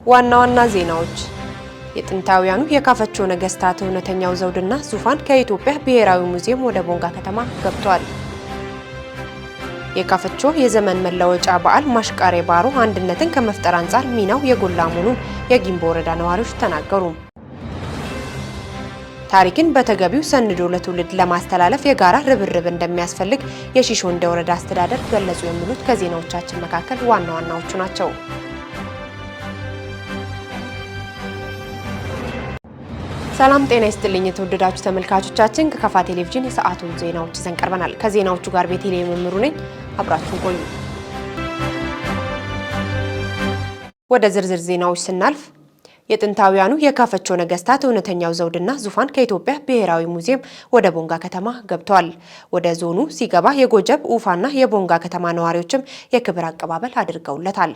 ዋና ዋና ዜናዎች፦ የጥንታውያኑ የካፈቾ ነገስታት እውነተኛው ዘውድና ዙፋን ከኢትዮጵያ ብሔራዊ ሙዚየም ወደ ቦንጋ ከተማ ገብቷል። የካፈቾ የዘመን መለወጫ በዓል ማሽቃሬ ባሮ አንድነትን ከመፍጠር አንጻር ሚናው የጎላ መሆኑን የጊምቦ ወረዳ ነዋሪዎች ተናገሩ። ታሪክን በተገቢው ሰንዶ ለትውልድ ለማስተላለፍ የጋራ ርብርብ እንደሚያስፈልግ የሺሾንደ ወረዳ አስተዳደር ገለጹ። የሚሉት ከዜናዎቻችን መካከል ዋና ዋናዎቹ ናቸው። ሰላም ጤና ይስጥልኝ የተወደዳችሁ ተመልካቾቻችን፣ ከካፋ ቴሌቪዥን የሰዓቱን ዜናዎች ይዘን ቀርበናል። ከዜናዎቹ ጋር ቤተልሔም መምሩ ነኝ። አብራችሁን ቆዩ። ወደ ዝርዝር ዜናዎች ስናልፍ፣ የጥንታውያኑ የካፈቾ ነገስታት እውነተኛው ዘውድና ዙፋን ከኢትዮጵያ ብሔራዊ ሙዚየም ወደ ቦንጋ ከተማ ገብቷል። ወደ ዞኑ ሲገባ የጎጀብ ኡፋና የቦንጋ ከተማ ነዋሪዎችም የክብር አቀባበል አድርገውለታል።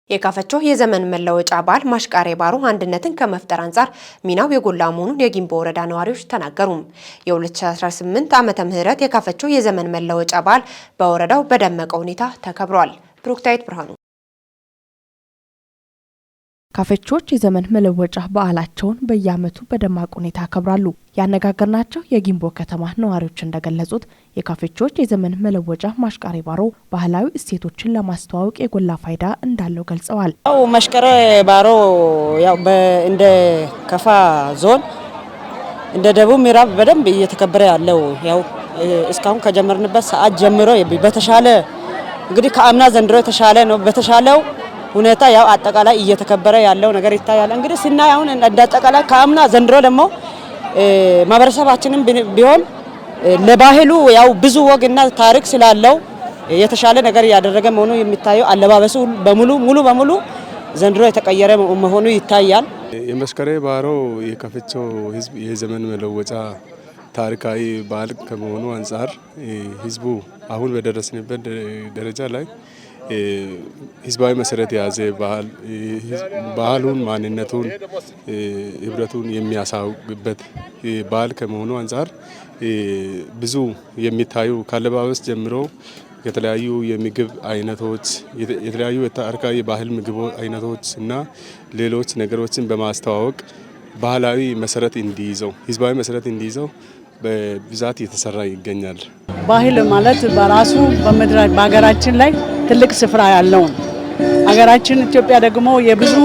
የካፈቾ የዘመን መለወጫ በዓል ማሽቃሬ ባሮ አንድነትን ከመፍጠር አንጻር ሚናው የጎላ መሆኑን የጊምቦ ወረዳ ነዋሪዎች ተናገሩ። የ2018 ዓመተ ምህረት የካፈቾ የዘመን መለወጫ በዓል በወረዳው በደመቀ ሁኔታ ተከብሯል። ብሩክታይት ብርሃኑ። ካፈቾች የዘመን መለወጫ በዓላቸውን በየዓመቱ በደማቅ ሁኔታ ያከብራሉ። ያነጋገርናቸው የጊምቦ ከተማ ነዋሪዎች እንደገለጹት የካፌቾች የዘመን መለወጫ ማሽቃሬ ባሮ ባህላዊ እሴቶችን ለማስተዋወቅ የጎላ ፋይዳ እንዳለው ገልጸዋል። ያው ማሽቃሬ ባሮ ያው እንደ ከፋ ዞን፣ እንደ ደቡብ ምዕራብ በደንብ እየተከበረ ያለው፣ ያው እስካሁን ከጀመርንበት ሰዓት ጀምሮ በተሻለ፣ እንግዲህ ከአምና ዘንድሮ የተሻለ ነው። በተሻለው ሁኔታ ያው አጠቃላይ እየተከበረ ያለው ነገር ይታያል። እንግዲህ ስናይ አሁን እንደ አጠቃላይ ከአምና ዘንድሮ ደግሞ ማህበረሰባችንም ቢሆን ለባህሉ ያው ብዙ ወግና ታሪክ ስላለው የተሻለ ነገር እያደረገ መሆኑ የሚታየው አለባበሱ በሙሉ ሙሉ በሙሉ ዘንድሮ የተቀየረ መሆኑ ይታያል። የመስከሬ ባሮ የካፈቾ ህዝብ የዘመን መለወጫ ታሪካዊ በዓል ከመሆኑ አንጻር ህዝቡ አሁን በደረስንበት ደረጃ ላይ ህዝባዊ መሰረት የያዘ ባህሉን፣ ማንነቱን፣ ህብረቱን የሚያሳውቅበት በዓል ከመሆኑ አንጻር ብዙ የሚታዩ ከአለባበስ ጀምሮ የተለያዩ የምግብ አይነቶች፣ የተለያዩ የታሪካዊ የባህል ምግብ አይነቶች እና ሌሎች ነገሮችን በማስተዋወቅ ባህላዊ መሰረት እንዲይዘው፣ ህዝባዊ መሰረት እንዲይዘው በብዛት እየተሰራ ይገኛል። ባህል ማለት በራሱ በምድር በሀገራችን ላይ ትልቅ ስፍራ ያለው ነው። ሀገራችን ኢትዮጵያ ደግሞ የብዙ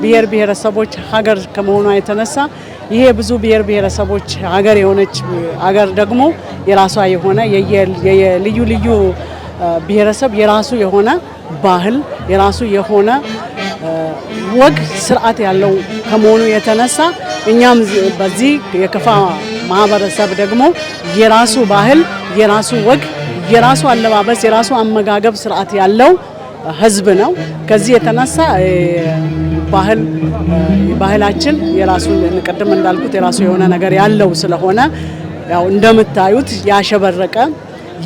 ብሔር ብሔረሰቦች ሀገር ከመሆኗ የተነሳ ይሄ የብዙ ብሔር ብሔረሰቦች ሀገር የሆነች ሀገር ደግሞ የራሷ የሆነ የልዩ ልዩ ብሔረሰብ የራሱ የሆነ ባህል፣ የራሱ የሆነ ወግ ስርዓት ያለው ከመሆኑ የተነሳ እኛም በዚህ የከፋ ማህበረሰብ ደግሞ የራሱ ባህል፣ የራሱ ወግ፣ የራሱ አለባበስ፣ የራሱ አመጋገብ ስርዓት ያለው ህዝብ ነው። ከዚህ የተነሳ ባህል ባህላችን የራሱ፣ ቅድም እንዳልኩት፣ የራሱ የሆነ ነገር ያለው ስለሆነ ያው እንደምታዩት ያሸበረቀ፣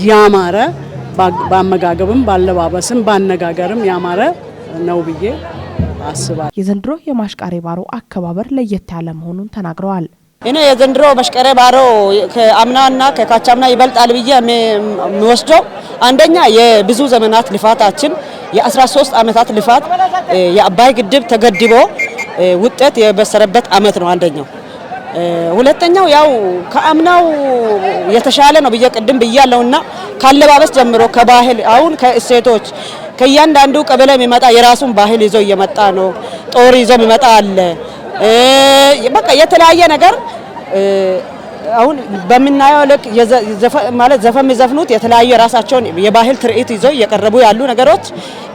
ያማረ፣ በአመጋገብም በአለባበስም በአነጋገርም ያማረ ነው ብዬ አስባለሁ። የዘንድሮ የማሽቃሬ ባሮ አከባበር ለየት ያለ መሆኑን ተናግረዋል። እኔ የዘንድሮ መሽቀሬ ባሮ ከአምናና ከካቻምና ይበልጣል ብዬ የሚወስደው አንደኛ የብዙ ዘመናት ልፋታችን፣ የ13 ዓመታት ልፋት፣ የአባይ ግድብ ተገድቦ ውጤት የበሰረበት አመት ነው አንደኛው። ሁለተኛው ያው ከአምናው የተሻለ ነው ብዬ ቅድም ብያለሁና ካለባበስ ጀምሮ፣ ከባህል፣ አሁን ከእሴቶች፣ ከእያንዳንዱ ቀበሌ የሚመጣ የራሱን ባህል ይዞ እየመጣ ነው። ጦር ይዞ የሚመጣ አለ። በቃ የተለያየ ነገር አሁን በምናየው ልክ ማለት ዘፈን የሚዘፍኑት የተለያዩ የራሳቸውን የባህል ትርኢት ይዘው እየቀረቡ ያሉ ነገሮች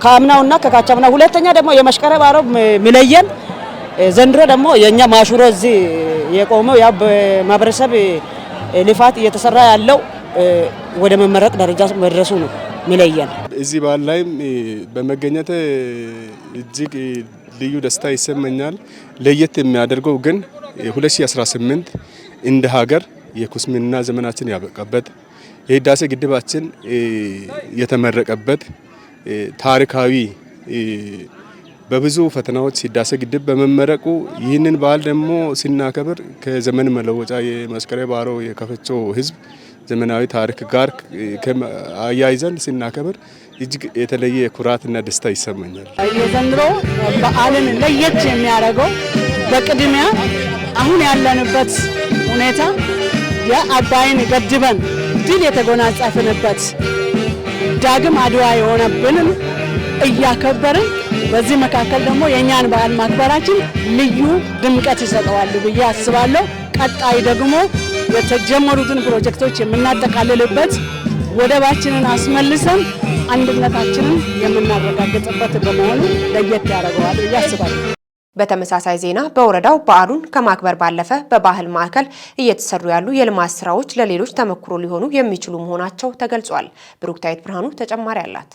ከአምናውና ከካቻምናው፣ ሁለተኛ ደግሞ የመሽቀረ ባሮ ሚለየን ዘንድሮ ደግሞ የኛ ማሹሮ እዚህ የቆመው ያው በማህበረሰብ ልፋት እየተሰራ ያለው ወደ መመረቅ ደረጃ መድረሱ ነው ሚለየን። እዚህ በዓል ላይም በመገኘት እጅግ ልዩ ደስታ ይሰማኛል። ለየት የሚያደርገው ግን 2018 እንደ ሀገር የኩስምና ዘመናችን ያበቃበት፣ የህዳሴ ግድባችን የተመረቀበት፣ ታሪካዊ በብዙ ፈተናዎች ህዳሴ ግድብ በመመረቁ ይህንን በዓል ደግሞ ስናከብር ከዘመን መለወጫ የመስከረ ባሮ የከፈቾ ህዝብ ዘመናዊ ታሪክ ጋር አያይዘን ስናከብር እጅግ የተለየ ኩራትና ደስታ ይሰማኛል። የዘንድሮ በዓልን ለየት የሚያደርገው በቅድሚያ አሁን ያለንበት ሁኔታ የአባይን ገድበን ድል የተጎናጸፍንበት፣ ዳግም አድዋ የሆነብንን እያከበርን በዚህ መካከል ደግሞ የእኛን በዓል ማክበራችን ልዩ ድምቀት ይሰጠዋል ብዬ አስባለሁ። ቀጣይ ደግሞ የተጀመሩትን ፕሮጀክቶች የምናጠቃልልበት፣ ወደባችንን አስመልሰን አንድነታችንን የምናረጋግጥበት በመሆኑ ለየት ያደርገዋል ብዬ አስባለሁ። በተመሳሳይ ዜና በወረዳው በዓሉን ከማክበር ባለፈ በባህል ማዕከል እየተሰሩ ያሉ የልማት ስራዎች ለሌሎች ተሞክሮ ሊሆኑ የሚችሉ መሆናቸው ተገልጿል። ብሩክታዊት ብርሃኑ ተጨማሪ አላት።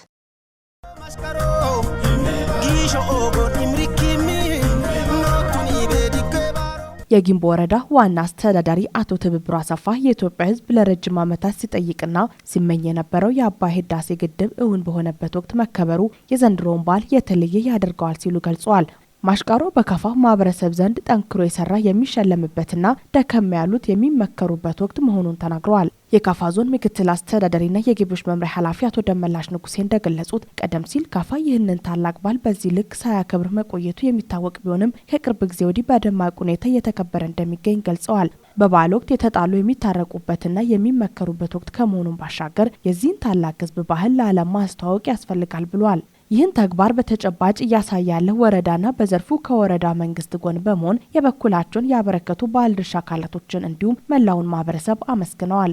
የጊምቦ ወረዳ ዋና አስተዳዳሪ አቶ ትብብሩ አሰፋ የኢትዮጵያ ሕዝብ ለረጅም ዓመታት ሲጠይቅና ሲመኝ የነበረው የአባይ ህዳሴ ግድብ እውን በሆነበት ወቅት መከበሩ የዘንድሮውን በዓል የተለየ ያደርገዋል ሲሉ ገልጸዋል። ማሽቃሮ በካፋ ማህበረሰብ ዘንድ ጠንክሮ የሰራ የሚሸለምበትና ደከም ያሉት የሚመከሩበት ወቅት መሆኑን ተናግረዋል። የካፋ ዞን ምክትል አስተዳዳሪና የገቢዎች መምሪያ ኃላፊ አቶ ደመላሽ ንጉሴ እንደገለጹት ቀደም ሲል ካፋ ይህንን ታላቅ በዓል በዚህ ልክ ሳያከብር መቆየቱ የሚታወቅ ቢሆንም ከቅርብ ጊዜ ወዲህ በደማቅ ሁኔታ እየተከበረ እንደሚገኝ ገልጸዋል። በበዓል ወቅት የተጣሉ የሚታረቁበትና የሚመከሩበት ወቅት ከመሆኑን ባሻገር የዚህን ታላቅ ሕዝብ ባህል ለዓለም ማስተዋወቅ ያስፈልጋል ብሏል። ይህን ተግባር በተጨባጭ እያሳየ ያለ ወረዳና በዘርፉ ከወረዳ መንግስት ጎን በመሆን የበኩላቸውን ያበረከቱ ባለድርሻ አካላቶችን እንዲሁም መላውን ማህበረሰብ አመስግነዋል።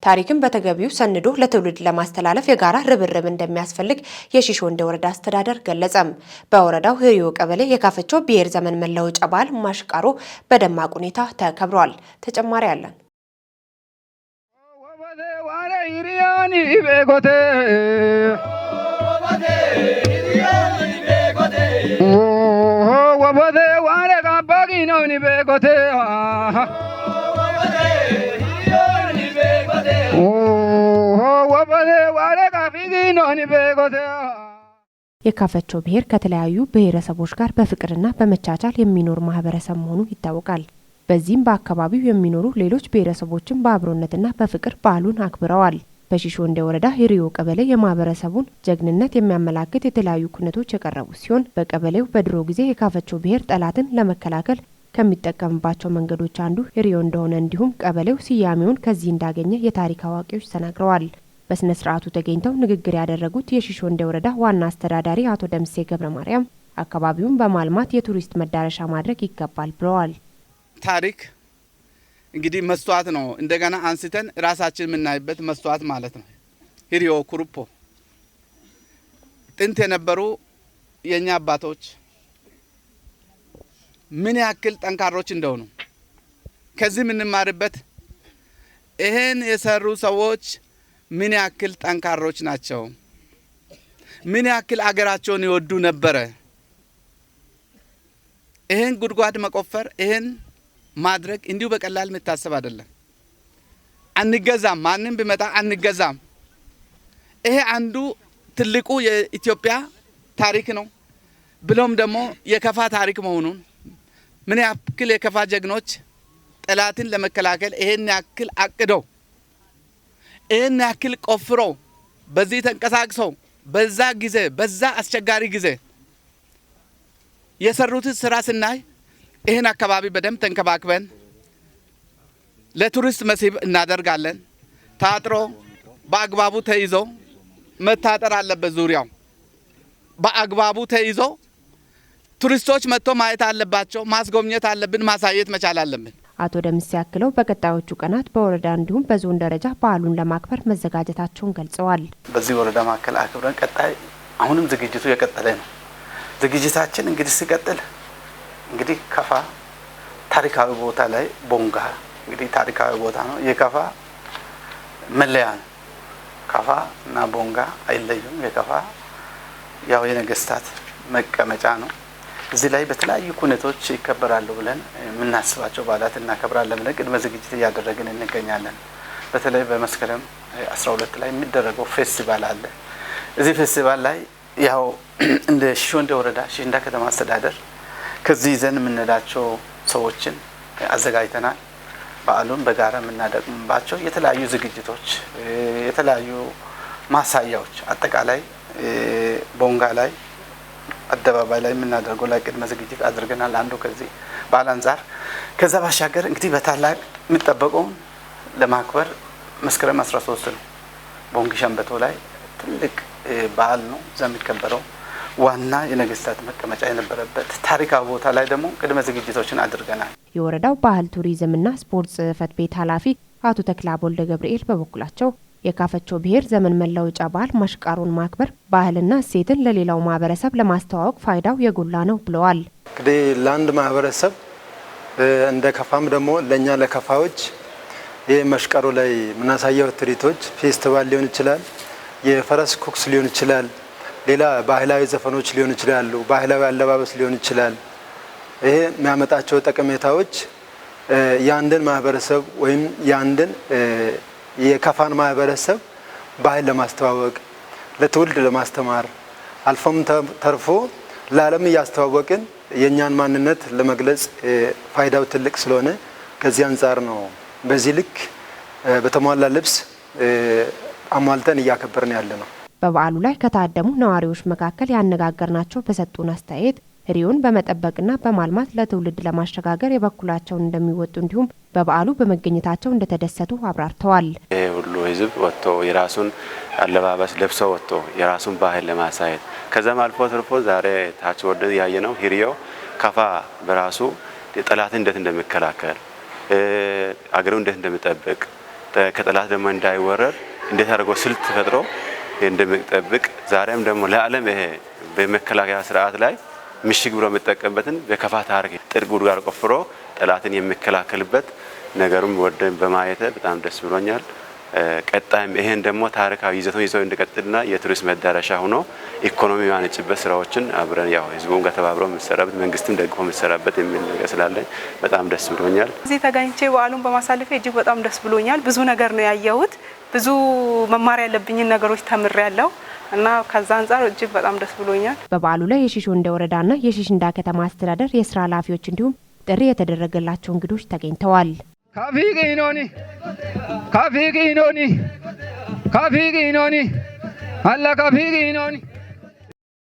ታሪክን በተገቢው ሰንዶ ለትውልድ ለማስተላለፍ የጋራ ርብርብ እንደሚያስፈልግ የሺሾንዴ ወረዳ አስተዳደር ገለጸም። በወረዳው ህሪዮ ቀበሌ የካፈቾ ብሔር ዘመን መለወጫ በዓል ማሽቃሮ በደማቅ ሁኔታ ተከብሯል። ተጨማሪ አለን። የካፈቾ ብሔር ከተለያዩ ብሔረሰቦች ጋር በፍቅርና በመቻቻል የሚኖር ማህበረሰብ መሆኑ ይታወቃል። በዚህም በአካባቢው የሚኖሩ ሌሎች ብሔረሰቦችን በአብሮነትና በፍቅር በዓሉን አክብረዋል። በሺሾንዴ ወረዳ ሂሪዮ ቀበሌ የማህበረሰቡን ጀግንነት የሚያመላክት የተለያዩ ኩነቶች የቀረቡ ሲሆን፣ በቀበሌው በድሮ ጊዜ የካፈቾ ብሔር ጠላትን ለመከላከል ከሚጠቀምባቸው መንገዶች አንዱ ሂሪዮ እንደሆነ እንዲሁም ቀበሌው ስያሜውን ከዚህ እንዳገኘ የታሪክ አዋቂዎች ተናግረዋል። በስነ ስርዓቱ ተገኝተው ንግግር ያደረጉት የሺሾንዴ ወረዳ ዋና አስተዳዳሪ አቶ ደምሴ ገብረ ማርያም አካባቢውን በማልማት የቱሪስት መዳረሻ ማድረግ ይገባል ብለዋል። ታሪክ እንግዲህ መስተዋት ነው። እንደገና አንስተን ራሳችን የምናይበት መስተዋት ማለት ነው። ሂሪዮ ኩሩፖ ጥንት የነበሩ የእኛ አባቶች ምን ያክል ጠንካሮች እንደሆኑ ከዚህ የምንማርበት፣ ይሄን የሰሩ ሰዎች ምን ያክል ጠንካሮች ናቸው፣ ምን ያክል አገራቸውን ይወዱ ነበረ። ይሄን ጉድጓድ መቆፈር፣ ይሄን ማድረግ እንዲሁ በቀላል የሚታሰብ አይደለም። አንገዛም፣ ማንም ቢመጣ አንገዛም። ይሄ አንዱ ትልቁ የኢትዮጵያ ታሪክ ነው። ብሎም ደግሞ የከፋ ታሪክ መሆኑን፣ ምን ያክል የከፋ ጀግኖች ጠላትን ለመከላከል ይሄን ያክል አቅደው፣ ይሄን ያክል ቆፍረው፣ በዚህ ተንቀሳቅሰው፣ በዛ ጊዜ በዛ አስቸጋሪ ጊዜ የሰሩትን ስራ ስናይ ይህን አካባቢ በደንብ ተንከባክበን ለቱሪስት መስህብ እናደርጋለን። ታጥሮ በአግባቡ ተይዞ መታጠር አለበት። ዙሪያው በአግባቡ ተይዞ ቱሪስቶች መጥቶ ማየት አለባቸው። ማስጎብኘት አለብን። ማሳየት መቻል አለብን። አቶ ደምሴ አክለው በቀጣዮቹ ቀናት በወረዳ እንዲሁም በዞን ደረጃ በዓሉን ለማክበር መዘጋጀታቸውን ገልጸዋል። በዚህ ወረዳ ማዕከል አክብረን ቀጣይ አሁንም ዝግጅቱ የቀጠለ ነው። ዝግጅታችን እንግዲህ ሲቀጥል እንግዲህ ከፋ ታሪካዊ ቦታ ላይ ቦንጋ እንግዲህ ታሪካዊ ቦታ ነው። የከፋ መለያ ነው። ከፋ እና ቦንጋ አይለዩም። የከፋ ያው የነገስታት መቀመጫ ነው። እዚህ ላይ በተለያዩ ኩነቶች ይከበራሉ ብለን የምናስባቸው በዓላት እናከብራለን ብለን ቅድመ ዝግጅት እያደረግን እንገኛለን። በተለይ በመስከረም 12 ላይ የሚደረገው ፌስቲቫል አለ። እዚህ ፌስቲቫል ላይ ያው እንደ ሺሾንዴ ወረዳ ሺሽንዳ ከተማ አስተዳደር ከዚህ ይዘን የምንሄዳቸው ሰዎችን አዘጋጅተናል። በዓሉን በጋራ የምናደቅምባቸው የተለያዩ ዝግጅቶች፣ የተለያዩ ማሳያዎች አጠቃላይ ቦንጋ ላይ አደባባይ ላይ የምናደርገው ላይ ቅድመ ዝግጅት አድርገናል። አንዱ ከዚህ በዓል አንጻር ከዛ ባሻገር እንግዲህ በታላቅ የሚጠበቀውን ለማክበር መስከረም 13 ነው። ቦንጊ ሸንበቶ ላይ ትልቅ በዓል ነው እዛ የሚከበረው። ዋና የነገስታት መቀመጫ የነበረበት ታሪካዊ ቦታ ላይ ደግሞ ቅድመ ዝግጅቶችን አድርገናል። የወረዳው ባህል ቱሪዝምና ስፖርት ጽሕፈት ቤት ኃላፊ አቶ ተክለአብ ወልደ ገብርኤል በበኩላቸው የካፈቾ ብሔር ዘመን መለወጫ በዓል ማሽቃሮን ማክበር ባህልና እሴትን ለሌላው ማህበረሰብ ለማስተዋወቅ ፋይዳው የጎላ ነው ብለዋል። እንግዲህ ለአንድ ማህበረሰብ እንደ ከፋም ደግሞ ለእኛ ለከፋዎች ይህ መሽቀሮ ላይ የምናሳየው ትርኢቶች ፌስቲቫል ሊሆን ይችላል፣ የፈረስ ኩክስ ሊሆን ይችላል፣ ሌላ ባህላዊ ዘፈኖች ሊሆን ይችላሉ፣ ባህላዊ አለባበስ ሊሆን ይችላል። ይሄ የሚያመጣቸው ጠቀሜታዎች የአንድን ማህበረሰብ ወይም የአንድን የከፋን ማህበረሰብ ባህል ለማስተዋወቅ፣ ለትውልድ ለማስተማር፣ አልፎም ተርፎ ለዓለም እያስተዋወቅን የእኛን ማንነት ለመግለጽ ፋይዳው ትልቅ ስለሆነ ከዚህ አንጻር ነው በዚህ ልክ በተሟላ ልብስ አሟልተን እያከበርን ያለ ነው። በበዓሉ ላይ ከታደሙ ነዋሪዎች መካከል ያነጋገርናቸው በሰጡን አስተያየት ሪዮን በመጠበቅና በማልማት ለትውልድ ለማሸጋገር የበኩላቸውን እንደሚወጡ እንዲሁም በበዓሉ በመገኘታቸው እንደተደሰቱ አብራርተዋል። ይሄ ሁሉ ህዝብ ወጥቶ የራሱን አለባበስ ለብሶ ወጥቶ የራሱን ባህል ለማሳየት ከዛም አልፎ ተርፎ ዛሬ ታች ወርደን ያየነው ሂሪዮ ከፋ በራሱ ጠላትን እንዴት እንደሚከላከል፣ አገሩን እንዴት እንደሚጠብቅ፣ ከጠላት ደግሞ እንዳይወረር እንዴት አድርጎ ስልት ፈጥሮ እንደሚጠብቅ፣ ዛሬም ደግሞ ለዓለም ይሄ በመከላከያ ስርዓት ላይ ምሽግ ብሎ የሚጠቀምበትን በከፋ ታሪክ ጥልቅ ጉድጓድ ቆፍሮ ጠላትን የሚከላከልበት ነገሩም ወደን በማየት በጣም ደስ ብሎኛል። ቀጣይም ይሄን ደግሞ ታሪካዊ ይዘቱን ይዘው እንዲቀጥልና የቱሪስት መዳረሻ ሆኖ ኢኮኖሚ የሚያነጭበት ስራዎችን አብረን ያው ህዝቡን ጋር ተባብሮ የሚሰራበት፣ መንግስትም ደግፎ የሚሰራበት የሚል ነገር ስላለኝ በጣም ደስ ብሎኛል። እዚህ ተገኝቼ በዓሉን በማሳለፌ እጅግ በጣም ደስ ብሎኛል። ብዙ ነገር ነው ያየሁት። ብዙ መማር ያለብኝን ነገሮች ተምሬያለሁ እና ከዛ አንጻር እጅግ በጣም ደስ ብሎኛል። በበዓሉ ላይ የሺሾንዴ ወረዳና የሺሽንዳ ከተማ አስተዳደር የስራ ኃላፊዎች እንዲሁም ጥሪ የተደረገላቸው እንግዶች ተገኝተዋል። ካፊቂኖኒ ካፊቂኖኒ ካፊቂኖኒ አላ ካፊቂኖኒ።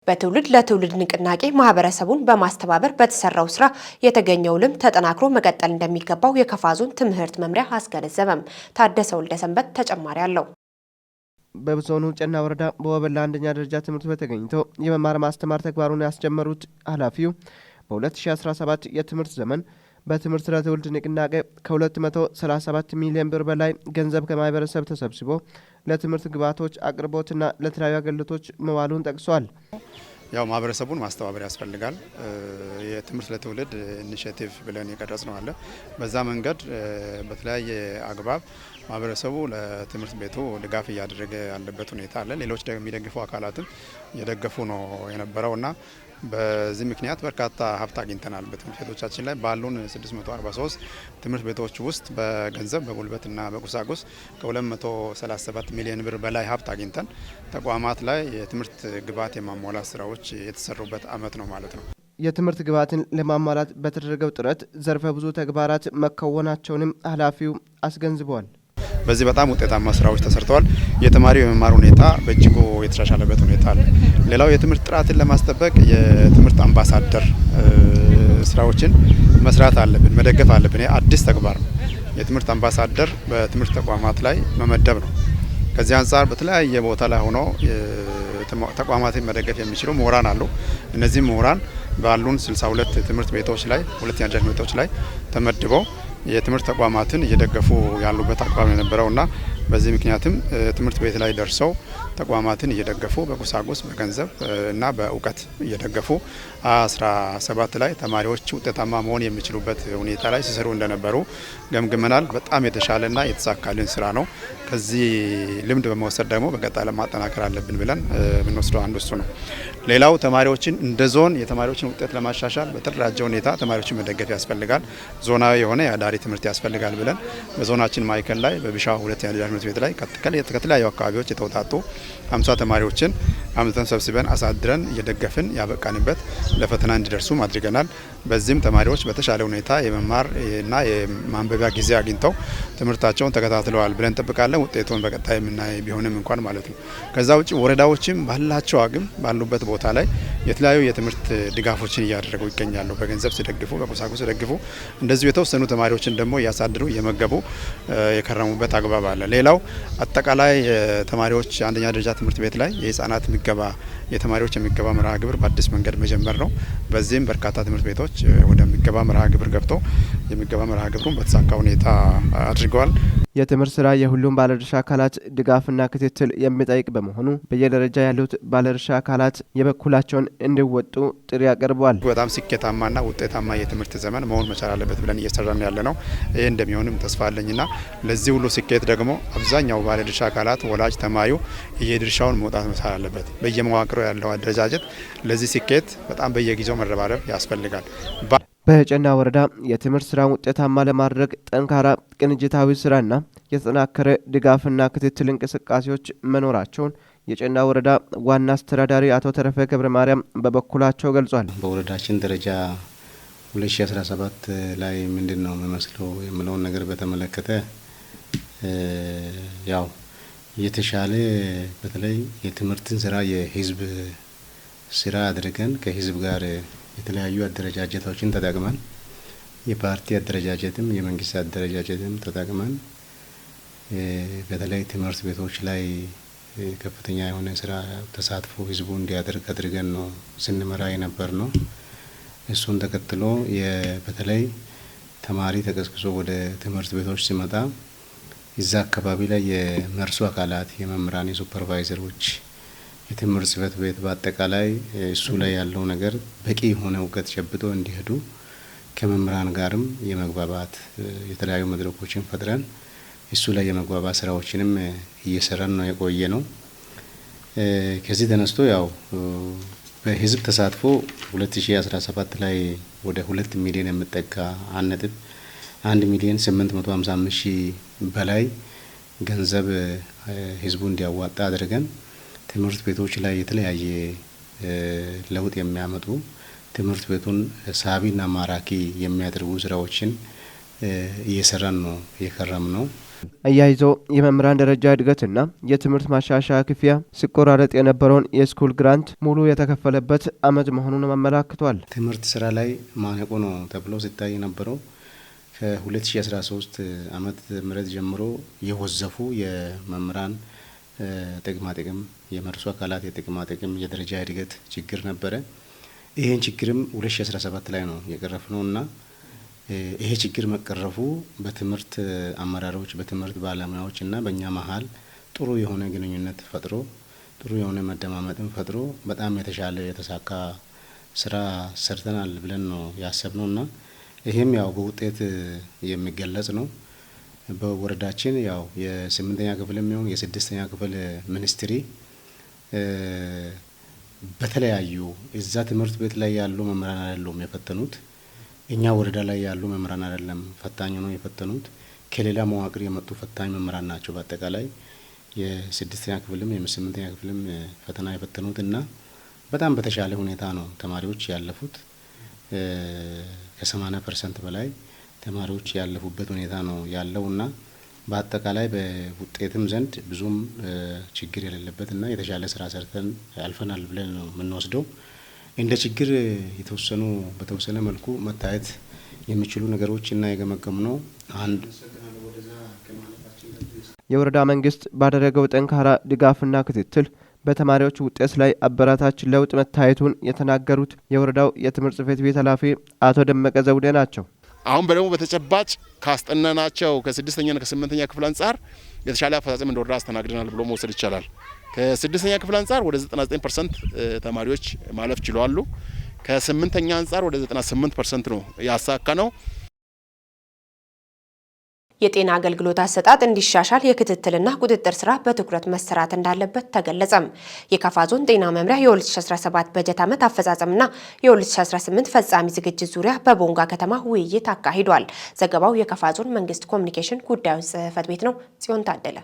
በትውልድ ለትውልድ ንቅናቄ ማህበረሰቡን በማስተባበር በተሰራው ስራ የተገኘው ልምድ ተጠናክሮ መቀጠል እንደሚገባው የከፋ ዞን ትምህርት መምሪያ አስገነዘበም። ታደሰ ወልደሰንበት ተጨማሪ አለው። በዞኑ ጨና ወረዳ በወበላ አንደኛ ደረጃ ትምህርት ቤት ተገኝተው የመማር ማስተማር ተግባሩን ያስጀመሩት ኃላፊው በ2017 የትምህርት ዘመን በትምህርት ለትውልድ ንቅናቄ ከ237 ሚሊዮን ብር በላይ ገንዘብ ከማህበረሰብ ተሰብስቦ ለትምህርት ግብዓቶች አቅርቦትና ለተለያዩ አገልግሎቶች መዋሉን ጠቅሷል። ያው ማህበረሰቡን ማስተባበር ያስፈልጋል። የትምህርት ለትውልድ initiative ብለን የቀረጽነው አለ። በዛ መንገድ በተለያየ አግባብ ማህበረሰቡ ለትምህርት ቤቱ ድጋፍ እያደረገ ያለበት ሁኔታ አለ። ሌሎች የሚደግፉ አካላትም እየደገፉ ነው የነበረውና በዚህ ምክንያት በርካታ ሀብት አግኝተናል። በትምህርት ቤቶቻችን ላይ ባሉን 643 ትምህርት ቤቶች ውስጥ በገንዘብ፣ በጉልበትና በቁሳቁስ ከ237 ሚሊዮን ብር በላይ ሀብት አግኝተን ተቋማት ላይ የትምህርት ግብዓት የማሟላት ስራዎች የተሰሩበት አመት ነው ማለት ነው። የትምህርት ግብዓትን ለማሟላት በተደረገው ጥረት ዘርፈ ብዙ ተግባራት መከወናቸውንም ኃላፊው አስገንዝበዋል። በዚህ በጣም ውጤታማ ስራዎች ተሰርተዋል። የተማሪው የመማር ሁኔታ በእጅጉ የተሻሻለበት ሁኔታ አለ። ሌላው የትምህርት ጥራትን ለማስጠበቅ የትምህርት አምባሳደር ስራዎችን መስራት አለብን፣ መደገፍ አለብን። ይህ አዲስ ተግባር ነው። የትምህርት አምባሳደር በትምህርት ተቋማት ላይ መመደብ ነው። ከዚህ አንጻር በተለያየ ቦታ ላይ ሆኖ ተቋማትን መደገፍ የሚችሉ ምሁራን አሉ። እነዚህ ምሁራን ባሉን 62 ትምህርት ቤቶች ላይ፣ ሁለተኛ ደረጃ ትምህርት ቤቶች ላይ ተመድበው የትምህርት ተቋማትን እየደገፉ ያሉበት አግባብ የነበረውና በዚህ ምክንያትም ትምህርት ቤት ላይ ደርሰው ተቋማትን እየደገፉ በቁሳቁስ፣ በገንዘብ እና በእውቀት እየደገፉ 17 ላይ ተማሪዎች ውጤታማ መሆን የሚችሉበት ሁኔታ ላይ ሲሰሩ እንደነበሩ ገምግመናል። በጣም የተሻለና የተሳካልን ስራ ነው። ከዚህ ልምድ በመውሰድ ደግሞ በቀጣይ ለማጠናከር አለብን ብለን የምንወስደው አንዱ እሱ ነው። ሌላው ተማሪዎችን እንደ ዞን የተማሪዎችን ውጤት ለማሻሻል በተደራጀ ሁኔታ ተማሪዎችን መደገፍ ያስፈልጋል። ዞናዊ የሆነ የአዳሪ ትምህርት ያስፈልጋል ብለን በዞናችን ማዕከል ላይ በቢሻ ሁለተኛ ደረጃ ትምህርት ቤት ላይ ከተለያዩ አካባቢዎች የተውጣጡ 50 ተማሪዎችን አምጥተን ሰብስበን አሳድረን እየደገፍን ያበቃንበት፣ ለፈተና እንዲደርሱም አድርገናል። በዚህም ተማሪዎች በተሻለ ሁኔታ የመማር እና የማንበቢያ ጊዜ አግኝተው ትምህርታቸውን ተከታትለዋል ብለን እንጠብቃለን። ውጤቱን በቀጣይ የምናይ ቢሆንም እንኳን ማለት ነው። ከዛ ውጭ ወረዳዎችም ባላቸው አቅም ባሉበት ቦታ ላይ የተለያዩ የትምህርት ድጋፎችን እያደረጉ ይገኛሉ። በገንዘብ ሲደግፉ፣ በቁሳቁስ ሲደግፉ፣ እንደዚሁ የተወሰኑ ተማሪዎችን ደግሞ እያሳድሩ እየመገቡ የከረሙበት አግባብ አለ። ሌላው አጠቃላይ ተማሪዎች አንደኛ ደረጃ ትምህርት ቤት ላይ የህጻናት ምገባ፣ የተማሪዎች የምገባ መርሃ ግብር በአዲስ መንገድ መጀመር ነው። በዚህም በርካታ ትምህርት ቤቶች ወደ ምገባ መርሃ ግብር ገብተው የምገባ መርሃ ግብሩን በተሳካ ሁኔታ አድርገዋል። የትምህርት ስራ የሁሉም ባለድርሻ አካላት ድጋፍና ክትትል የሚጠይቅ በመሆኑ በየደረጃ ያሉት ባለድርሻ አካላት የበኩላቸውን እንዲወጡ ጥሪ አቅርበዋል። በጣም ስኬታማና ውጤታማ የትምህርት ዘመን መሆን መቻል አለበት ብለን እየሰራን ያለ ነው። ይህ እንደሚሆንም ተስፋ አለኝና ለዚህ ሁሉ ስኬት ደግሞ አብዛኛው ባለድርሻ አካላት፣ ወላጅ፣ ተማሪው የድርሻውን መውጣት መቻል አለበት። በየመዋቅሩ ያለው አደረጃጀት ለዚህ ስኬት በጣም በየጊዜው መረባረብ ያስፈልጋል። በጨና ወረዳ የትምህርት ስራን ውጤታማ ለማድረግ ጠንካራ ቅንጅታዊ ስራና የተጠናከረ ድጋፍና ክትትል እንቅስቃሴዎች መኖራቸውን የጨና ወረዳ ዋና አስተዳዳሪ አቶ ተረፈ ገብረ ማርያም በበኩላቸው ገልጿል። በወረዳችን ደረጃ 2017 ላይ ምንድን ነው የሚመስለው የሚለውን ነገር በተመለከተ፣ ያው የተሻለ በተለይ የትምህርትን ስራ የህዝብ ስራ አድርገን ከህዝብ ጋር የተለያዩ አደረጃጀቶችን ተጠቅመን፣ የፓርቲ አደረጃጀትም የመንግስት አደረጃጀትም ተጠቅመን፣ በተለይ ትምህርት ቤቶች ላይ ከፍተኛ የሆነ ስራ ተሳትፎ ህዝቡ እንዲያደርግ አድርገን ነው ስንመራ የነበር ነው። እሱን ተከትሎ በተለይ ተማሪ ተቀስቅሶ ወደ ትምህርት ቤቶች ሲመጣ እዛ አካባቢ ላይ የመርሱ አካላት፣ የመምህራን፣ የሱፐርቫይዘሮች፣ የትምህርት ጽህፈት ቤት በአጠቃላይ እሱ ላይ ያለው ነገር በቂ የሆነ እውቀት ጨብጦ እንዲሄዱ ከመምህራን ጋርም የመግባባት የተለያዩ መድረኮችን ፈጥረን እሱ ላይ የመግባባት ስራዎችንም እየሰራን ነው የቆየ ነው። ከዚህ ተነስቶ ያው በህዝብ ተሳትፎ 2017 ላይ ወደ 2 ሚሊዮን የሚጠጋ 1.1 ሚሊዮን 855 ሺህ በላይ ገንዘብ ህዝቡ እንዲያዋጣ አድርገን ትምህርት ቤቶች ላይ የተለያየ ለውጥ የሚያመጡ፣ ትምህርት ቤቱን ሳቢና ማራኪ የሚያደርጉ ስራዎችን እየሰራን ነው የከረም ነው። አያይዘው የመምህራን ደረጃ እድገትና የትምህርት ማሻሻያ ክፍያ ሲቆራረጥ የነበረውን የ school grant ሙሉ የተከፈለበት ዓመት መሆኑን አመላክቷል። ትምህርት ስራ ላይ ማነቆ ነው ተብሎ ሲታይ የነበረው ከ2013 ዓመተ ምህረት ጀምሮ የወዘፉ የመምህራን ጥቅማ ጥቅም፣ የመርሱ አካላት የጥቅማ ጥቅም፣ የደረጃ እድገት ችግር ነበረ። ይህን ችግርም 2017 ላይ ነው የቀረፍነው እና ይሄ ችግር መቀረፉ በትምህርት አመራሮች፣ በትምህርት ባለሙያዎች እና በእኛ መሀል ጥሩ የሆነ ግንኙነት ፈጥሮ፣ ጥሩ የሆነ መደማመጥን ፈጥሮ በጣም የተሻለ የተሳካ ስራ ሰርተናል ብለን ነው ያሰብነው እና ይሄም ያው በውጤት የሚገለጽ ነው። በወረዳችን ያው የስምንተኛ ክፍል የሚሆን የስድስተኛ ክፍል ሚኒስትሪ በተለያዩ እዛ ትምህርት ቤት ላይ ያሉ መምህራን አይደሉም የፈተኑት። እኛ ወረዳ ላይ ያሉ መምህራን አይደለም ፈታኝ ነው የፈተኑት። ከሌላ መዋቅር የመጡ ፈታኝ መምህራን ናቸው። በአጠቃላይ የስድስተኛ ክፍልም የስምንተኛ ክፍልም ፈተና የፈተኑት እና በጣም በተሻለ ሁኔታ ነው ተማሪዎች ያለፉት። ከ80% በላይ ተማሪዎች ያለፉበት ሁኔታ ነው ያለው እና በአጠቃላይ በውጤትም ዘንድ ብዙም ችግር የሌለበት እና የተሻለ ስራ ሰርተን አልፈናል ብለን ነው የምንወስደው። እንደ ችግር የተወሰኑ በተወሰነ መልኩ መታየት የሚችሉ ነገሮች እና የገመገምነው አንድ የወረዳ መንግስት ባደረገው ጠንካራ ድጋፍና ክትትል በተማሪዎች ውጤት ላይ አበረታች ለውጥ መታየቱን የተናገሩት የወረዳው የትምህርት ጽሕፈት ቤት ኃላፊ አቶ ደመቀ ዘውዴ ናቸው። አሁን በደግሞ በተጨባጭ ካስጠናናቸው ከስድስተኛና ከስምንተኛ ክፍል አንጻር የተሻለ አፈጻጸም እንደ ወረዳ አስተናግደናል ብሎ መውሰድ ይቻላል። ከስድስተኛ ክፍል አንጻር ወደ 99% ተማሪዎች ማለፍ ችለዋል። ከስምንተኛ አንጻር ወደ 98% ነው ያሳካነው። የጤና አገልግሎት አሰጣጥ እንዲሻሻል የክትትልና ቁጥጥር ስራ በትኩረት መሰራት እንዳለበት ተገለጸም። የካፋ ዞን ጤና መምሪያ የ2017 በጀት ዓመት አፈጻጸምና የ2018 ፈጻሚ ዝግጅት ዙሪያ በቦንጋ ከተማ ውይይት አካሂዷል። ዘገባው የካፋ ዞን መንግስት ኮሚኒኬሽን ጉዳዮች ጽሕፈት ቤት ነው። ጽዮን ታደለ።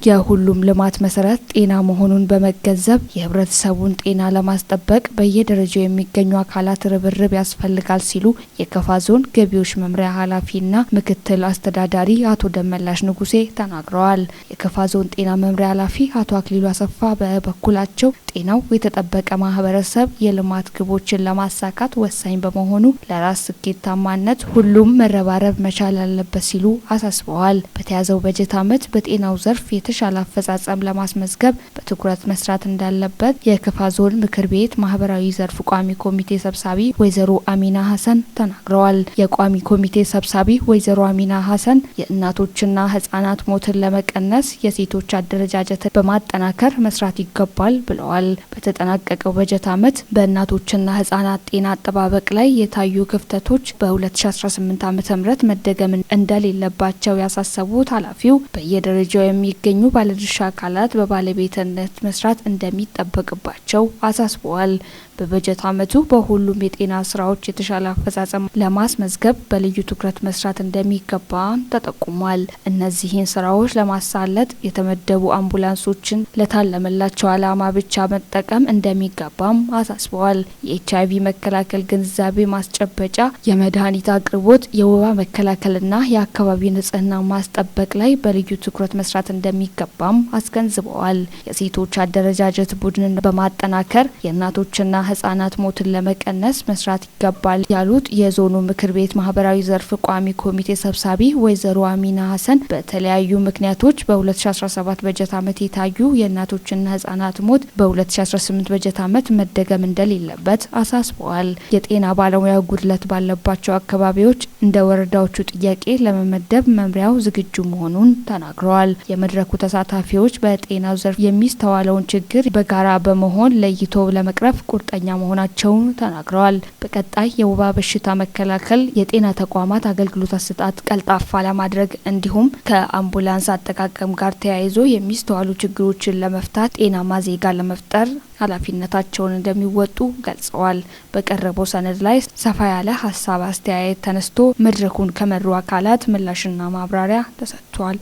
የሁሉም ልማት መሰረት ጤና መሆኑን በመገንዘብ የህብረተሰቡን ጤና ለማስጠበቅ በየደረጃው የሚገኙ አካላት ርብርብ ያስፈልጋል ሲሉ የከፋ ዞን ገቢዎች መምሪያ ኃላፊና ምክትል አስተዳዳሪ አቶ ደመላሽ ንጉሴ ተናግረዋል። የከፋ ዞን ጤና መምሪያ ኃላፊ አቶ አክሊሉ አሰፋ በበኩላቸው ጤናው የተጠበቀ ማህበረሰብ የልማት ግቦችን ለማሳካት ወሳኝ በመሆኑ ለራስ ስኬታማነት ሁሉም መረባረብ መቻል አለበት ሲሉ አሳስበዋል። በተያዘው በጀት ዓመት በጤናው ዘርፍ የተሻለ አፈጻጸም ለማስመዝገብ በትኩረት መስራት እንዳለበት የከፋ ዞን ምክር ቤት ማህበራዊ ዘርፍ ቋሚ ኮሚቴ ሰብሳቢ ወይዘሮ አሚና ሀሰን ተናግረዋል። የቋሚ ኮሚቴ ሰብሳቢ ወይዘሮ አሚና ሀሰን የእናቶችና ህጻናት ሞትን ለመቀነስ የሴቶች አደረጃጀትን በማጠናከር መስራት ይገባል ብለዋል። በተጠናቀቀው በጀት ዓመት በእናቶችና ህጻናት ጤና አጠባበቅ ላይ የታዩ ክፍተቶች በ2018 ዓ.ም መደገም እንደሌለባቸው ያሳሰቡት ኃላፊው በየደረጃው የሚገኙ ባለድርሻ አካላት በባለቤትነት መስራት እንደሚጠበቅባቸው አሳስበዋል። በበጀት ዓመቱ በሁሉም የጤና ስራዎች የተሻለ አፈጻጸም ለማስመዝገብ በልዩ ትኩረት መስራት እንደሚገባ ተጠቁሟል። እነዚህን ስራዎች ለማሳለጥ የተመደቡ አምቡላንሶችን ለታለመላቸው ዓላማ ብቻ መጠቀም እንደሚገባም አሳስበዋል። የኤችአይቪ መከላከል ግንዛቤ ማስጨበጫ፣ የመድኃኒት አቅርቦት፣ የወባ መከላከልና የአካባቢ ንጽህና ማስጠበቅ ላይ በልዩ ትኩረት መስራት እንደሚገባም አስገንዝበዋል። የሴቶች አደረጃጀት ቡድንን በማጠናከር የእናቶችና ህጻናት ሞትን ለመቀነስ መስራት ይገባል ያሉት የዞኑ ምክር ቤት ማህበራዊ ዘርፍ ቋሚ ኮሚቴ ሰብሳቢ ወይዘሮ አሚና ሀሰን በተለያዩ ምክንያቶች በ2017 በጀት ዓመት የታዩ የእናቶችና ህጻናት ሞት በ2018 በጀት ዓመት መደገም እንደሌለበት አሳስበዋል። የጤና ባለሙያ ጉድለት ባለባቸው አካባቢዎች እንደ ወረዳዎቹ ጥያቄ ለመመደብ መምሪያው ዝግጁ መሆኑን ተናግረዋል። የመድረኩ ተሳታፊዎች በጤናው ዘርፍ የሚስተዋለውን ችግር በጋራ በመሆን ለይቶ ለመቅረፍ ቁርጠኛ መሆናቸውን ተናግረዋል። በቀጣይ የወባ በሽታ መከላከል፣ የጤና ተቋማት አገልግሎት አሰጣጥ ቀልጣፋ ለማድረግ እንዲሁም ከአምቡላንስ አጠቃቀም ጋር ተያይዞ የሚስተዋሉ ችግሮችን ለመፍታት ጤናማ ዜጋ ለመፍጠር ኃላፊነታቸውን እንደሚወጡ ገልጸዋል። በቀረበው ሰነድ ላይ ሰፋ ያለ ሀሳብ አስተያየት ተነስቶ መድረኩን ከመሩ አካላት ምላሽና ማብራሪያ ተሰጥቷል።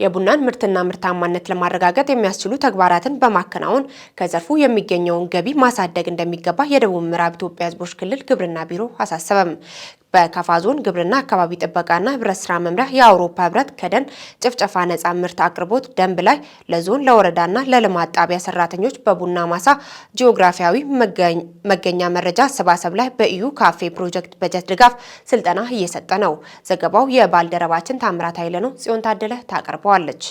የቡናን ምርትና ምርታማነት ለማረጋገጥ የሚያስችሉ ተግባራትን በማከናወን ከዘርፉ የሚገኘውን ገቢ ማሳደግ እንደሚገባ የደቡብ ምዕራብ ኢትዮጵያ ሕዝቦች ክልል ግብርና ቢሮ አሳሰበም። በካፋ ዞን ግብርና አካባቢ ጥበቃና ህብረት ስራ መምሪያ የአውሮፓ ህብረት ከደን ጭፍጨፋ ነጻ ምርት አቅርቦት ደንብ ላይ ለዞን፣ ለወረዳና ለልማት ጣቢያ ሰራተኞች በቡና ማሳ ጂኦግራፊያዊ መገኛ መረጃ አሰባሰብ ላይ በ EU CAFE ፕሮጀክት በጀት ድጋፍ ስልጠና እየሰጠ ነው። ዘገባው የባልደረባችን ታምራት ኃይለ ነው። ጽዮን ታደለ ታቀርበዋለች።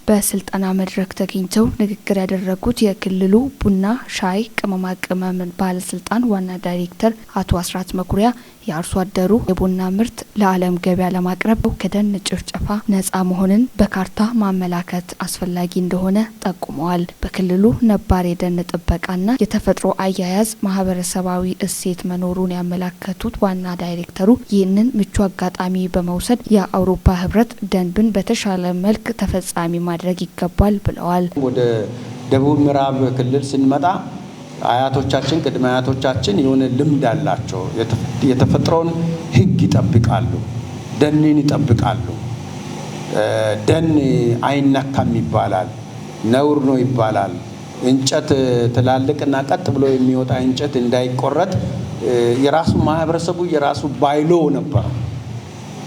በስልጠና መድረክ ተገኝተው ንግግር ያደረጉት የክልሉ ቡና፣ ሻይ፣ ቅመማ ቅመም ባለስልጣን ዋና ዳይሬክተር አቶ አስራት መኩሪያ የአርሶ አደሩ የቡና ምርት ለዓለም ገበያ ለማቅረብ ከደን ጭፍጨፋ ነጻ መሆንን በካርታ ማመላከት አስፈላጊ እንደሆነ ጠቁመዋል። በክልሉ ነባር የደን ጥበቃና የተፈጥሮ አያያዝ ማህበረሰባዊ እሴት መኖሩን ያመላከቱት ዋና ዳይሬክተሩ ይህንን ምቹ አጋጣሚ በመውሰድ የአውሮፓ ህብረት ደንብን በተሻለ መልክ ተፈጻሚ ማድረግ ይገባል ብለዋል። ወደ ደቡብ ምዕራብ ክልል ስንመጣ አያቶቻችን፣ ቅድመ አያቶቻችን የሆነ ልምድ አላቸው። የተፈጥሮን ሕግ ይጠብቃሉ፣ ደንን ይጠብቃሉ። ደን አይነካም ይባላል፣ ነውር ነው ይባላል። እንጨት ትላልቅና ቀጥ ብሎ የሚወጣ እንጨት እንዳይቆረጥ የራሱ ማህበረሰቡ የራሱ bylaw ነበረው፣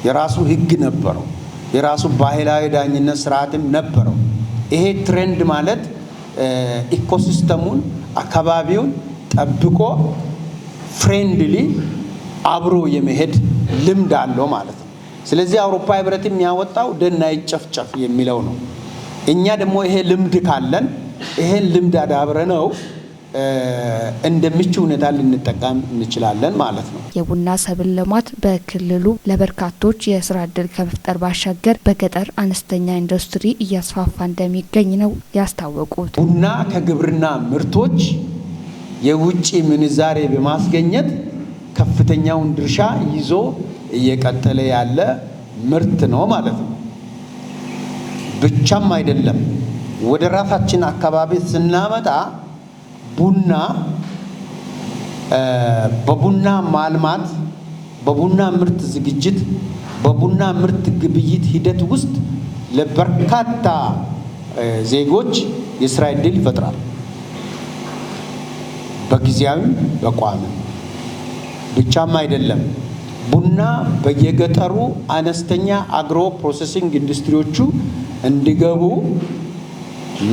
የራሱ ሕግ ነበረው፣ የራሱ ባህላዊ ዳኝነት ስርዓትም ነበረው። ይሄ trend ማለት ecosystem ኡን አካባቢውን ጠብቆ friendly አብሮ የመሄድ ልምድ አለው ማለት ነው። ስለዚህ አውሮፓ ህብረት የሚያወጣው ደን አይጨፍጨፍ የሚለው ነው። እኛ ደግሞ ይሄ ልምድ ካለን ይሄን ልምድ አዳብረነው እንደምቹ ሁኔታ ልንጠቀም እንችላለን ማለት ነው። የቡና ሰብል ልማት በክልሉ ለበርካቶች የስራ እድል ከመፍጠር ባሻገር በገጠር አነስተኛ ኢንዱስትሪ እያስፋፋ እንደሚገኝ ነው ያስታወቁት። ቡና ከግብርና ምርቶች የውጭ ምንዛሬ በማስገኘት ከፍተኛውን ድርሻ ይዞ እየቀጠለ ያለ ምርት ነው ማለት ነው። ብቻም አይደለም፣ ወደ ራሳችን አካባቢ ስናመጣ ቡና በቡና ማልማት፣ በቡና ምርት ዝግጅት፣ በቡና ምርት ግብይት ሂደት ውስጥ ለበርካታ ዜጎች የስራ ዕድል ይፈጥራል። በጊዜያዊም በቋሚም። ብቻም አይደለም፣ ቡና በየገጠሩ አነስተኛ agro processing ኢንዱስትሪዎቹ እንዲገቡ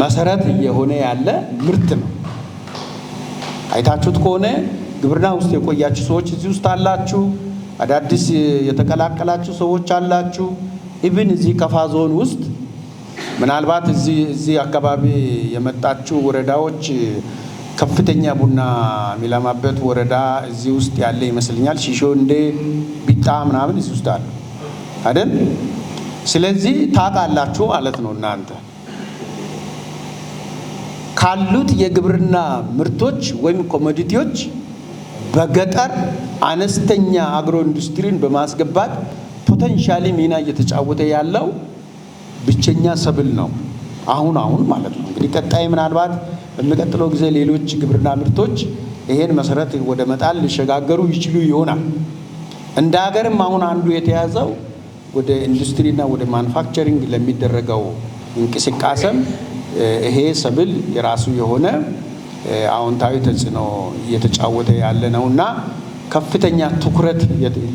መሰረት እየሆነ ያለ ምርት ነው። አይታችሁት ከሆነ ግብርና ውስጥ የቆያችሁ ሰዎች እዚህ ውስጥ አላችሁ። አዳዲስ የተቀላቀላችሁ ሰዎች አላችሁ። Even እዚህ ከፋ ዞን ውስጥ ምናልባት እዚህ አካባቢ የመጣችሁ ወረዳዎች ከፍተኛ ቡና የሚለማበት ወረዳ እዚህ ውስጥ ያለ ይመስለኛል። ሺሾንዴ፣ ቢጣ ምናምን እዚህ ውስጥ አለ አይደል? ስለዚህ ታውቃላችሁ ማለት ነው። እናንተ ካሉት የግብርና ምርቶች ወይም commodity ዎች በገጠር አነስተኛ agro ኢንዱስትሪን በማስገባት potentially ሚና እየተጫወተ ያለው ብቸኛ ሰብል ነው። አሁን አሁን ማለት ነው። እንግዲህ ቀጣይ ምናልባት በሚቀጥለው ጊዜ ሌሎች ግብርና ምርቶች ይሄን መሰረት ወደ መጣል ሊሸጋገሩ ይችሉ ይሆናል። እንደ ሀገርም አሁን አንዱ የተያዘው ወደ ኢንዱስትሪና ወደ manufacturing ለሚደረገው እንቅስቃሴም ይሄ ሰብል የራሱ የሆነ አዎንታዊ ተጽዕኖ እየተጫወተ ያለ ነውና ከፍተኛ ትኩረት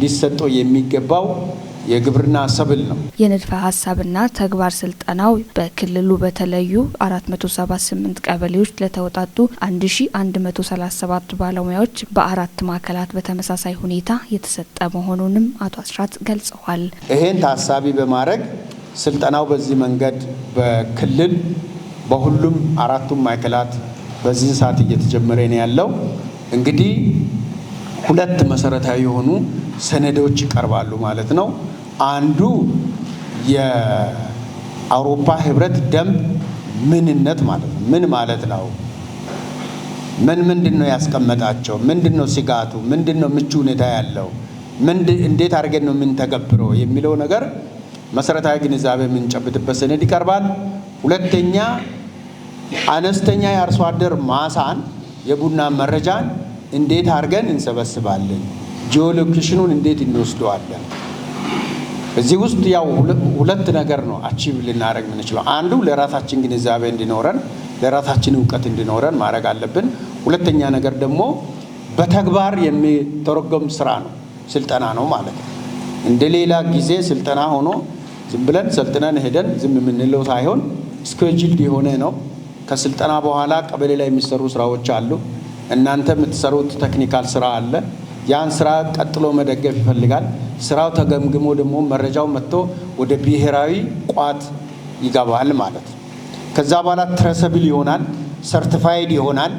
ሊሰጠው የሚገባው የግብርና ሰብል ነው። የንድፈ ሀሳብና ተግባር ስልጠናው በክልሉ በተለዩ 478 ቀበሌዎች ለተውጣጡ 1137 ባለሙያዎች በአራት ማዕከላት በተመሳሳይ ሁኔታ የተሰጠ መሆኑንም አቶ አስራት ገልጸዋል። ይሄን ታሳቢ በማድረግ ስልጠናው በዚህ መንገድ በክልል በሁሉም አራቱም ማዕከላት በዚህ ሰዓት እየተጀመረ ነው ያለው። እንግዲህ ሁለት መሰረታዊ የሆኑ ሰነዶች ይቀርባሉ ማለት ነው። አንዱ የአውሮፓ ህብረት ደንብ ምንነት ማለት ነው። ምን ማለት ነው? ምንድን ነው ያስቀመጣቸው? ምንድን ነው ስጋቱ? ምንድን ነው ምቹ ሁኔታ ያለው? እንዴት አድርገን ነው የምንተገብረው የሚለው ነገር መሰረታዊ ግንዛቤ የምንጨብጥበት ሰነድ ይቀርባል። ሁለተኛ፣ አነስተኛ የአርሶ አደር ማሳን የቡና መረጃን እንዴት አድርገን እንሰበስባለን? Geolocation ኑን እንዴት እንወስደዋለን? እዚህ ውስጥ ያው ሁለት ነገር ነው achieve ልናደርግ የምንችለው። አንዱ ለራሳችን ግንዛቤ እንዲኖረን፣ ለራሳችን እውቀት እንዲኖረን ማድረግ አለብን። ሁለተኛ ነገር ደግሞ በተግባር የሚተረጎም ስራ ነው፣ ስልጠና ነው ማለት ነው። እንደ ሌላ ጊዜ ስልጠና ሆኖ ዝም ብለን ሰልጥነን ሄደን ዝም የምንለው ሳይሆን scheduled የሆነ ነው። ከስልጠና በኋላ ቀበሌ ላይ የሚሰሩ ስራዎች አሉ። እናንተ የምትሰሩት technical ስራ አለ። ያን ስራ ቀጥሎ መደገፍ ይፈልጋል። ስራው ተገምግሞ ደግሞ መረጃው መጥቶ ወደ ብሔራዊ ቋት ይገባል ማለት ነው። ከዛ በኋላ traceable ይሆናል፣ certified ይሆናል።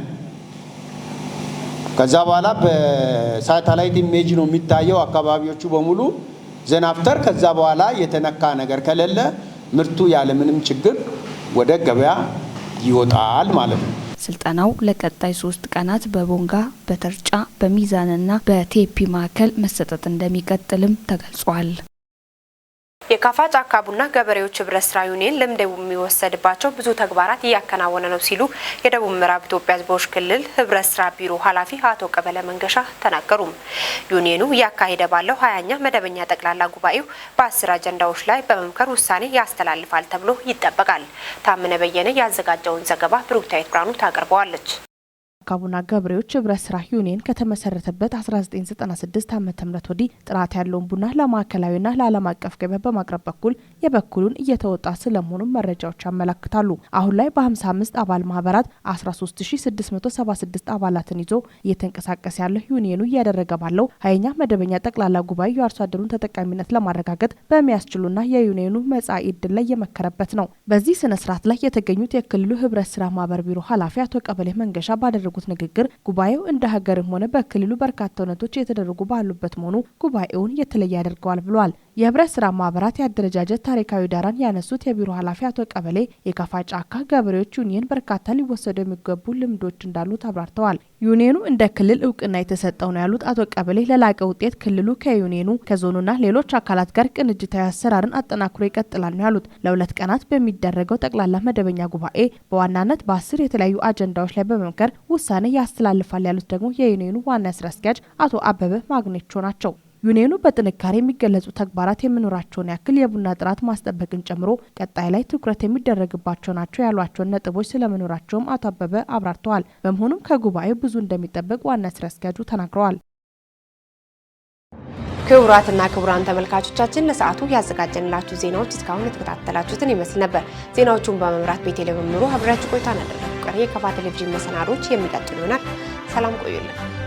ከዛ በኋላ በ satellite image ነው የሚታየው አካባቢዎቹ በሙሉ። Then after ከዛ በኋላ የተነካ ነገር ከሌለ ምርቱ ያለምንም ችግር ወደ ገበያ ይወጣል ማለት ነው። ስልጠናው ለቀጣይ 3 ቀናት በቦንጋ፣ በተርጫ፣ በሚዛንና በቴፒ ማዕከል መሰጠት እንደሚቀጥልም ተገልጿል። የካፋ ጫካ ቡና ገበሬዎች ህብረት ስራ ዩኒየን ልምድ የሚወሰድባቸው ብዙ ተግባራት እያከናወነ ነው ሲሉ የደቡብ ምዕራብ ኢትዮጵያ ህዝቦች ክልል ህብረት ስራ ቢሮ ኃላፊ አቶ ቀበለ መንገሻ ተናገሩ። ዩኒየኑ እያካሄደ ባለው 20ኛ መደበኛ ጠቅላላ ጉባኤው በ10 አጀንዳዎች ላይ በመምከር ውሳኔ ያስተላልፋል ተብሎ ይጠበቃል። ታምነ በየነ ያዘጋጀውን ዘገባ ብሩክታዊት ብርሃኑ ታቀርበዋለች። ጫካ ቡና ገበሬዎች ህብረት ስራ ዩኒየን ከተመሰረተበት 1996 ዓ.ም ወዲህ ጥራት ያለውን ቡና ለማዕከላዊና ለዓለም አቀፍ ገበያ በማቅረብ በኩል የበኩሉን እየተወጣ ስለመሆኑ መረጃዎች ያመላክታሉ። አሁን ላይ በ55 አባል ማህበራት 13676 አባላትን ይዞ እየተንቀሳቀሰ ያለው ዩኒየኑ እያደረገ ባለው 20ኛ መደበኛ ጠቅላላ ጉባኤ የአርሶ አደሩን ተጠቃሚነት ለማረጋገጥ በሚያስችሉና የዩኒየኑ መጻኢ ዕድል ላይ የመከረበት ነው። በዚህ ስነ ስርዓት ላይ የተገኙት የክልሉ ህብረት ስራ ማህበር ቢሮ ኃላፊ አቶ ቀበሌ መንገሻ ባደረጉት ንግግር ጉባኤው እንደ ሀገርም ሆነ በክልሉ በርካታ እውነቶች የተደረጉ ባሉበት መሆኑ ጉባኤውን የተለየ ያደርገዋል ብለዋል። የህብረት ስራ ማህበራት የአደረጃጀት ታሪካዊ ዳራን ያነሱት የቢሮ ኃላፊ አቶ ቀበሌ የካፋ ጫካ ገበሬዎች ዩኒየን በርካታ ሊወሰዱ የሚገቡ ልምዶች እንዳሉት አብራርተዋል። ዩኒየኑ እንደ ክልል እውቅና የተሰጠው ነው ያሉት አቶ ቀበሌ ለላቀ ውጤት ክልሉ ከዩኒየኑ፣ ከዞኑና ሌሎች አካላት ጋር ቅንጅታዊ አሰራርን አጠናክሮ ይቀጥላል ነው ያሉት። ለ2 ቀናት በሚደረገው ጠቅላላ መደበኛ ጉባኤ በዋናነት በ10 የተለያዩ አጀንዳዎች ላይ በመምከር ውሳኔ ያስተላልፋል ያሉት ደግሞ የዩኒየኑ ዋና ስራ አስኪያጅ አቶ አበበ ማግኔቾ ናቸው። ዩኒየኑ በጥንካሬ የሚገለጹ ተግባራት የመኖራቸውን ያክል የቡና ጥራት ማስጠበቅን ጨምሮ ቀጣይ ላይ ትኩረት የሚደረግባቸው ናቸው ያሏቸውን ነጥቦች ስለመኖራቸውም አቶ አበበ አብራርተዋል። በመሆኑም ከጉባኤው ብዙ እንደሚጠበቅ ዋና ስራ አስኪያጁ ተናግረዋል። ክቡራትና ክቡራን ተመልካቾቻችን፣ ለሰዓቱ ያዘጋጀንላችሁ ዜናዎች እስካሁን የተከታተላችሁትን ይመስል ነበር። ዜናዎቹን በመምራት ቤቴ ለመምሩ አብሬያችሁ ቆይታ አደረግኩ። ቀሪ የከፋ ቴሌቪዥን መሰናዶች የሚቀጥሉ ይሆናል። ሰላም ቆዩልን።